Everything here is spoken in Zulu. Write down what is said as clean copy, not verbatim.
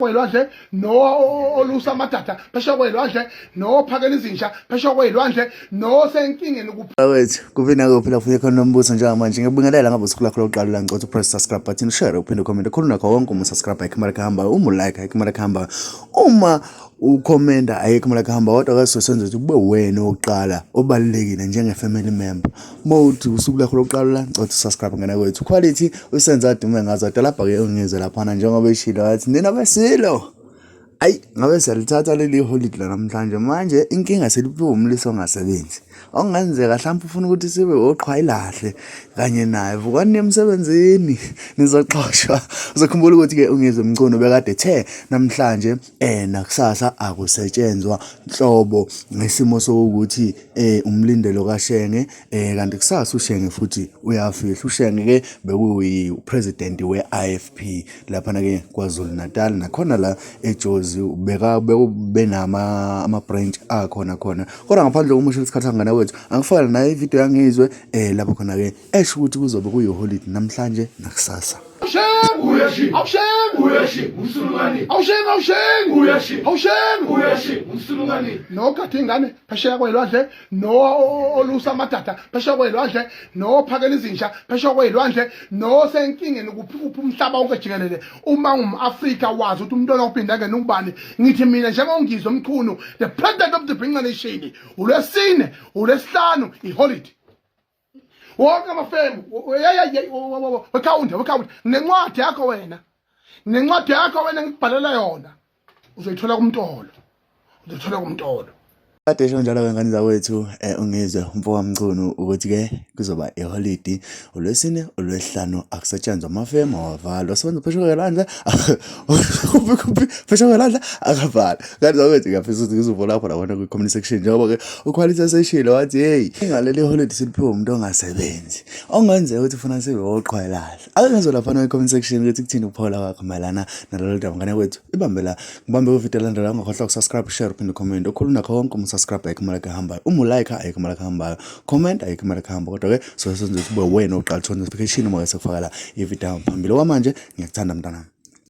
Kwelwandle no olusa amadada phesheya kwelwandle nophakela izinja phesheya kwelwandle nosenkingeni kuphi. Wethu kuphi nakuphi lapho uye khona nombuso njengamanje, ngiyabingelela ngabe usuku lakho lokuqala la. Ngicela upress subscribe button, share, uphinde ucomment khona nakho wonke. Uma subscribe ayikho imali kuhamba, uma ulike ayikho imali kuhamba, uma ukhomenta ayikho imali kuhamba, kodwa ke sosenza ukuthi kube wena oqala obalulekile njenge-family member. Uma uthi usuku lakho lokuqala la, ngicela usubscribe ngena kwethu. Quality usenza adume ngazo lapha-ke, ungizwe laphana njengoba eshilo wathi nina besilo. Ayi, ngabe siyalithatha leli holidi la namhlanje. Manje inkinga seliphiwe umlisa ongasebenzi, okungenzeka mhlawumbe ufuna ukuthi sibe oqhwayilahle kanye naye. Vukani emsebenzini, nizoxoshwa. Uzokhumbula ukuthi-ke uNgizwe Mchunu bekade the namhlanje nakusasa akusetshenzwa nhlobo ngesimo sokuthi umlindelo kaShenge, kanti kusasa uShenge futhi uyafihla. UShenge ke bekuyi president we-IFP laphana ke KwaZulu Natal, nakhona la eJozi beka benama ama branch akhona khona. Kodwa ngaphandle kokumoshela isikhathi angana wethu, angifakela naye ivideo yangizwe lapho khona ke esho ukuthi kuzobe kuyiholide namhlanje nakusasa. Awushengu, awushengu, awushengu, awushengu, awushengu, nogada ingane phesheya kwelwandle no olusa amadada phesheya kwelwandle nophakela izinja phesheya kwelwandle nosenkingeni kuphi kuphi umhlaba wonke jikelele. Uma ngum-Afrika, wazi ukuthi umntwana ophinda ngene ukubani. Ngithi mina njengoNgizwe Mchunu, the president of the Bhinca Nation, uLwesine, uLwesihlanu iholide wonke amafemu wekhawunti, wekhawunti. Nencwadi yakho wena, nencwadi yakho wena ngikubhalela yona, uzoyithola kumntolo, uzoyithola kumntolo. Kade esho njalo-ke ngane zakwethu uNgizwe umfo kaMchunu ukuthi-ke kuzoba iholidi uLwesine, uLwesihlanu, akusetshenzwa, amafemu awavalwa, asebenza phesheya kwelwandle, kuphi kuphi phesheya kwelwandle akavalwa. Ngane zakwethu, ngiyafisa ukuthi ngizubona lapho labona kwi-comment section njengoba-ke uQuality eseshilo wathi hey, ngaleli holidi siliphiwe umuntu ongasebenzi, okungenzeka ukuthi ufuna sibe oqhwelahle. Ake ngizwe laphana kwi-comment section ukuthi kuthini ukuphawula kwakho mayelana nalolu daba. Ngane kwethu, ibambe la, ngibambe kwividiyo elandelayo. Ungakhohlwa ukusubscribe, share, uphinde ucomment. Okhulu nakho konke, uma usubscribe ayikho imali ekuhambayo, uma ulike ayikho imali ekuhambayo, comment ayikho imali ekuhambayo, kodwa-ke soke senze ukuthi ube wena oqala uthola notification uma ke sekufaka la ividiyo phambili. Okwamanje ngiyakuthanda mntanami.